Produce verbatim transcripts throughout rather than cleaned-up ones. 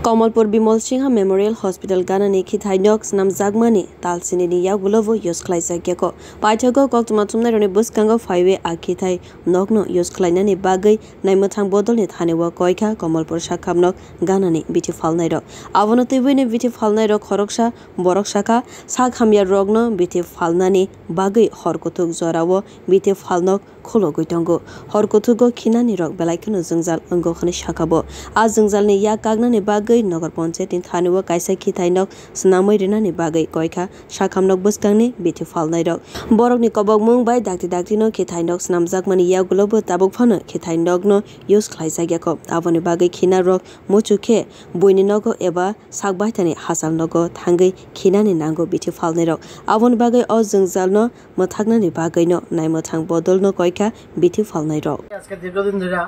Kamalpur Bimal Singha Memorial Hospital ganani khithai nok swnamjakmani talsinini yagulobo use khlaijak yako. Paithago koktwma thumnairokni bwskango phaiwi a khithai nokno use khlainani bagwi naimwthang bodolni thanio koikha Kamalpur sakham nok ganani bithi phalnairok. Abono twiwino bithi phalnairok khoroksa borok sakha, sak hamya rokno bithi phalnani bagwi hor kuthuk jorao bithi phalnok khulogwi tongo. Hor kuthugo khinani rok belai kheno jwngjal wngo hwnwi sakha bo. A jwngjalni yak kaknani bagwi Nagar Panchayatni thanio kaisa khithai nok swnamwi rwnani bagwi koikha sakhamnok bwskangni bithi phalnairok. Borokni kobokmung bai dakti daktino khithai nok swnamjakmani yagulobo tabuk phano khithai nokno use khlaijak yako. Aboni bagwi khina rok muchuk khe buini nogo eba sak baithani hachal nogo thangwi khinani nango bithi phalnairok. Aboni bagwi o jwngjalno mwthaknani bagwino naimwthang bodolno koikha bithi phalnairok. আজকে দীর্ঘদিন ধরে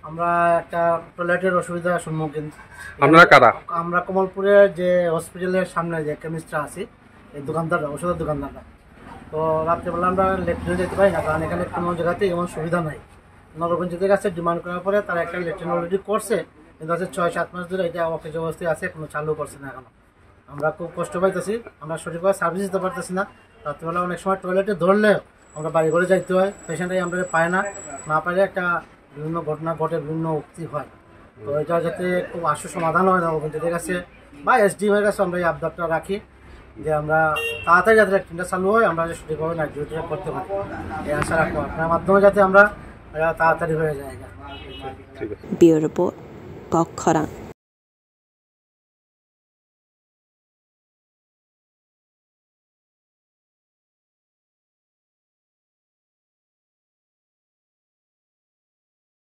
আমরা একটা টয়লেটের অসুবিধার সম্মুখীন। আপনারা কারা? আমরা কমলপুরের যে হসপিটালের সামনে যে কেমিস্টটা আছে, এই দোকানদাররা, ওষুধের দোকানদাররা। তো রাত্রেবেলা আমরা লেট্রিনে যেতে পারি না, কারণ এখানে কোনো জায়গাতেই এমন সুবিধা নাই। নগর পঞ্চায়েতের কাছে ডিমান্ড করার পরে তারা একটা লেট্রিন অলরেডি করছে, কিন্তু আছে ছয় সাত মাস ধরে এটা অকেজ অবস্থায় আছে, কোনো চালু করছে না এখনো। আমরা খুব কষ্ট পাইতেছি, আমরা সঠিকভাবে সার্ভিস দিতে পারতেছি না। রাত্রিবেলা অনেক সময় টয়লেটে ধরলে আমরা বাড়ি ঘরে যাইতে হয়, পেশেন্টরাই আমরা পায় না, না পাইলে একটা বিভিন্ন ঘটনা ঘটে, বিভিন্ন উক্তি হয়। তো এটা যাতে খুব আশু সমাধান হয়, নগর পঞ্চায়েতের কাছে বা এসডিএম এর কাছে আমরা এই আবদারটা রাখি যে আমরা তাড়াতাড়ি যাতে লেট্রিনটা চালু হয়, আমরা যাতে সঠিকভাবে নাইট ডিউটিটা করতে পারি, এই আশা রাখবো আপনার মাধ্যমে, যাতে আমরা আহ, তাড়াতাড়ি হয়ে যায় এটা। ঠিক আছে। Bureau Report, Kokkhorang.